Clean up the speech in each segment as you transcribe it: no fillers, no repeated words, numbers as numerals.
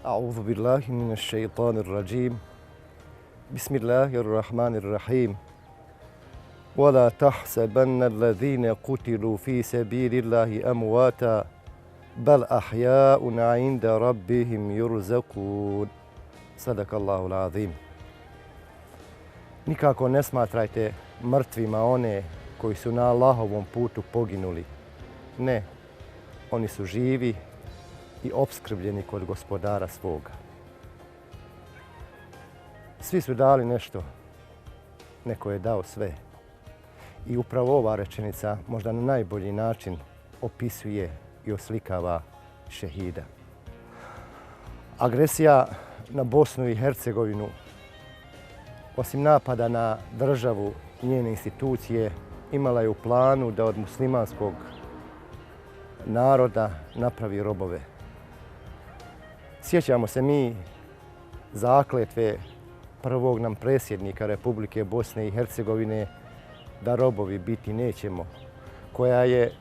أعوذ بالله من الشيطان الرجيم بسم الله الرحمن الرحيم ولا تحسبن الذين قتلوا في سبيل الله أمواتا بل أحياء عند ربهم يرزقون صدق الله العظيم. Nikako ne smatrajte mrtvima one koji su na Allahovom putu poginuli. Ne, oni su živi i opskrbljeni kod gospodara svoga. Svi su dali nešto, neko je dao sve. I upravo ova rečenica možda na najbolji način opisuje i oslikava šehida. Agresija na Bosnu i Hercegovinu, osim napada na državu i njene institucije, imala je u planu da od muslimanskog naroda napravi robove. Sjećamo se mi zakletve prvog nam predsjednika Republike Bosne i Hercegovine da robovi biti nećemo, koja je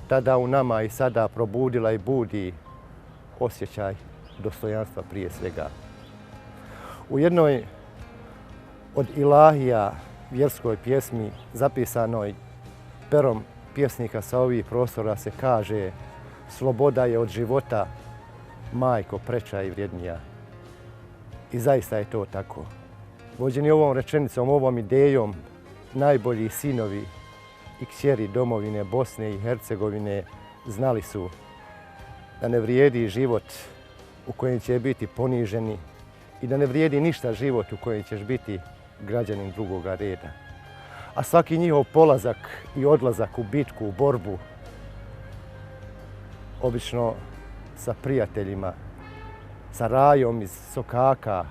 tada u nama i sada probudila i budi osjećaj dostojanstva prije svega. U jednoj od ilahija vjerskoj pjesmi zapisanoj perom pjesnika sa ovih prostora se kaže: sloboda je od života, majko, preča i vrijednija. I zaista je to tako. Vođeni ovom rečenicom, ovom idejom, najbolji sinovi i kćeri domovine Bosne i Hercegovine znali su da ne vrijedi život u kojem će biti poniženi i da ne vrijedi ništa život u kojem ćeš biti građanin drugoga reda. A svaki njihov polazak i odlazak u bitku, u borbu, obično sa prijateljima, sa rajom iz sokaka,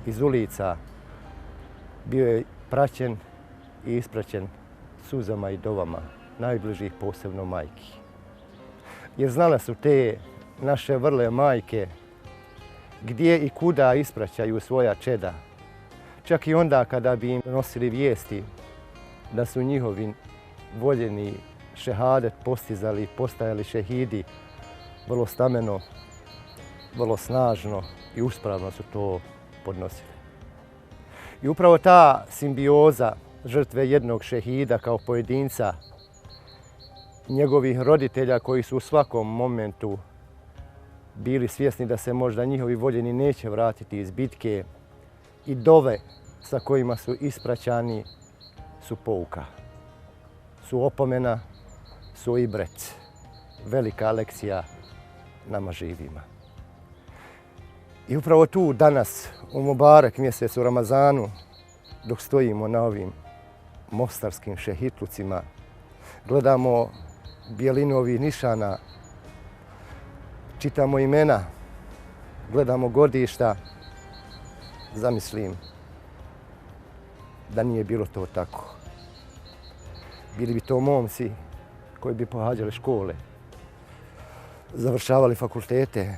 iz ulica, bio je praćen i ispraćen suzama i dovama najbližih, posebno majki. Jer znale su te naše vrle majke gdje i kuda ispraćaju svoja čeda. Čak i onda kada bi im nosili vijesti da su njihovi voljeni šehadet postizali, postajali šehidi, vrlo stameno, vrlo snažno i uspravno su to podnosili. I upravo ta simbioza žrtve jednog šehida kao pojedinca, njegovih roditelja koji su u svakom momentu bili svjesni da se možda njihovi voljeni neće vratiti iz bitke, i dove sa kojima su ispraćani su pouka, su opomena, su ibret, velika lekcija nama živima. I upravo tu danas, u Mubarek mjesecu Ramazanu, dok stojimo na ovim mostarskim šehitlucima, gledamo bijelinu ovih nišana, čitamo imena, gledamo godišta, zamislim da nije bilo to tako. Bili bi to momci koji bi pohađali škole, završavali fakultete.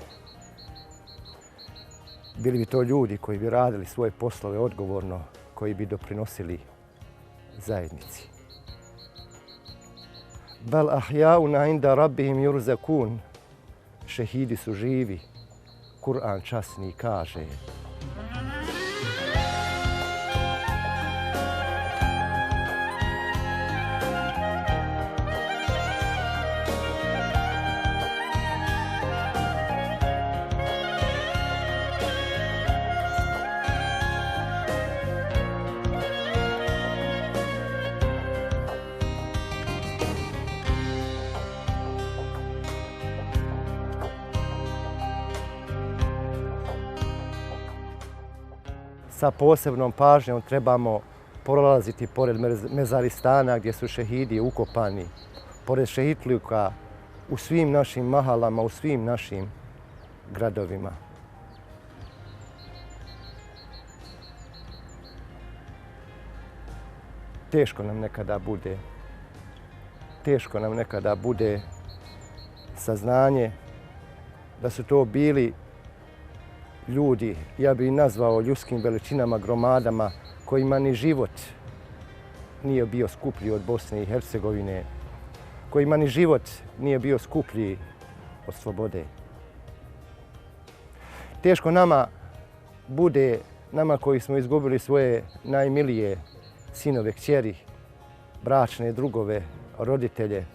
Bili bi to ljudi koji bi radili svoje poslove odgovorno, koji bi doprinosili zajednici. Bel ahjaun inda rabbihim yurzakun. Šehidi su živi. Kur'an časni kaže. Sa posebnom pažnjom trebamo prolaziti pored mezaristana gdje su šehidi ukopani, pored šehitluka u svim našim mahalama, u svim našim gradovima. Teško nam nekada bude saznanje da su to bili ljudi, ja bih nazvao ljudskim veličinama, gromadama, kojima ni život nije bio skuplji od Bosne i Hercegovine, kojima ni život nije bio skuplji od slobode. Teško nama bude, nama koji smo izgubili svoje najmilije sinove, kćeri, bračne drugove, roditelje.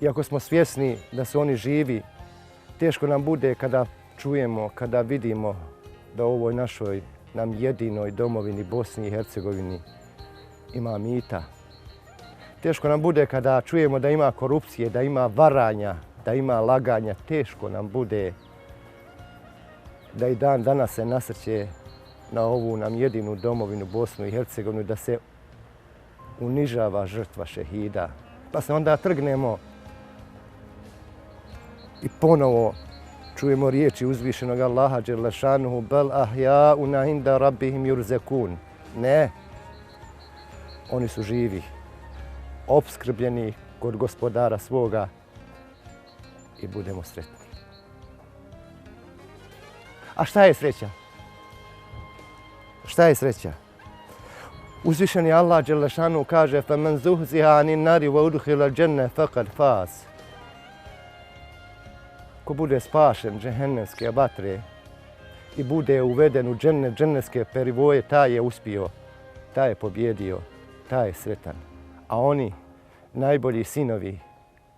Iako smo svjesni da su oni živi, teško nam bude kada čujemo, kada vidimo da u ovoj našoj nam jedinoj domovini Bosni i Hercegovini ima mita. Teško nam bude kada čujemo da ima korupcije, da ima varanja, da ima laganja. Teško nam bude da i dan danas se nasrće na ovu nam jedinu domovinu Bosnu i Hercegovinu, da se unižava žrtva šehida. Pa se onda trgnemo i ponovo čujemo riječi uzvišenog Allaha dželle šanuhu bel ahja'un inda rabbihim yurzakun. Ne, oni su živi, opskrbljeni kod gospodara svoga i budemo sretni. A šta je sreća? Šta je sreća? Uzvišeni Allah dželle šanuhu kaže فَمَنْ زُحْزِحَ عَنِ النَّارِ وَأُدْخِلَ الْجَنَّةَ فَقَدْ فَازَ. Ko bude spašen džehennemske vatre i bude uveden u džennetske perivoje, taj je uspio, taj je pobjedio, taj je sretan. A oni, najbolji sinovi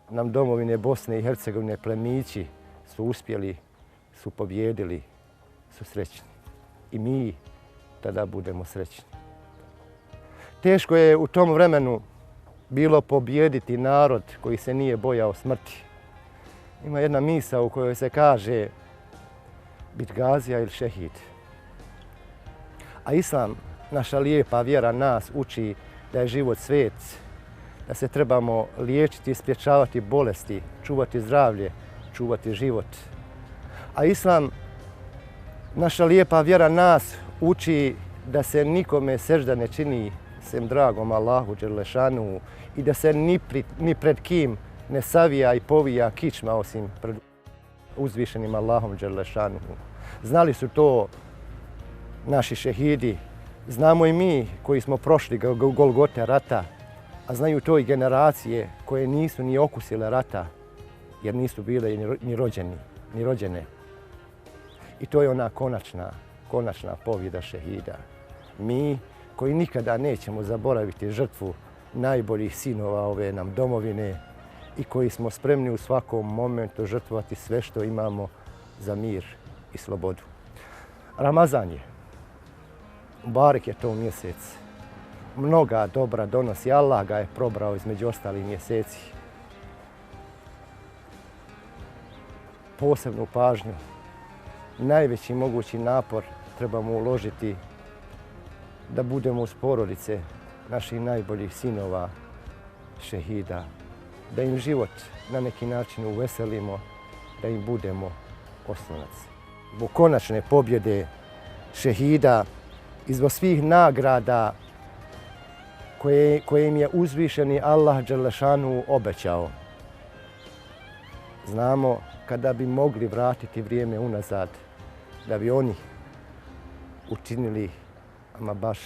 nam domovine Bosne i Hercegovine, plemići, su uspjeli, su pobjedili, su srećni. I mi tada budemo srećni. Teško je u tom vremenu bilo pobjediti narod koji se nije bojao smrti. Ima jedna misa u kojoj se kaže bit gazija ili šehid. A islam, naša lijepa vjera, nas uči da je život svet, da se trebamo liječiti i sprječavati bolesti, čuvati zdravlje, čuvati život. A islam, naša lijepa vjera, nas uči da se nikome sežda ne čini sem dragom Allahu dželle šanuhu i da se ni pred kim ne savija i povija kičma osim pred uzvišenim Allahom dželle šanuhu. Znali su to naši šehidi, znamo i mi koji smo prošli Golgote rata, a znaju to i generacije koje nisu ni okusile rata jer nisu bile ni rođene. I to je ona konačna pobjeda šehida. Mi koji nikada nećemo zaboraviti žrtvu najboljih sinova ove nam domovine i koji smo spremni u svakom momentu žrtvovati sve što imamo za mir i slobodu. Ramazan je. Mubarek je to mjesec. Mnoga dobra donosi. Allah ga je probrao između ostalih mjeseci. Posebnu pažnju, najveći mogući napor trebamo uložiti da budemo uz porodice naših najboljih sinova, šehida, da im život na neki način uveselimo, da im budemo oslonac. Zbog konačne pobjede šehida i zbog svih nagrada koje im je uzvišeni Allah dželle šanuhu obećao. Znamo kada bi mogli vratiti vrijeme unazad, da bi oni učinili ama baš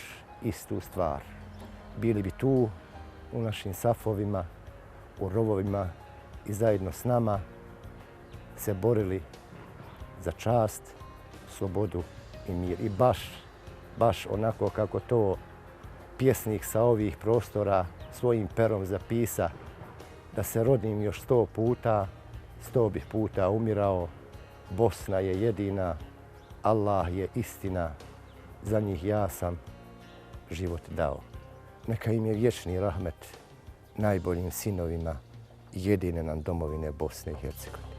istu stvar. Bili bi tu u našim safovima, u rovovima i zajedno s nama se borili za čast, slobodu i mir. I baš onako kako to pjesnik sa ovih prostora svojim perom zapisa, da se rodim još 100 puta, 100 bih puta umirao, Bosna je jedina, Allah je istina, za njih ja sam život dao. Neka im je vječni rahmet najboljim sinovima jedine nam domovine Bosne i Hercegovine.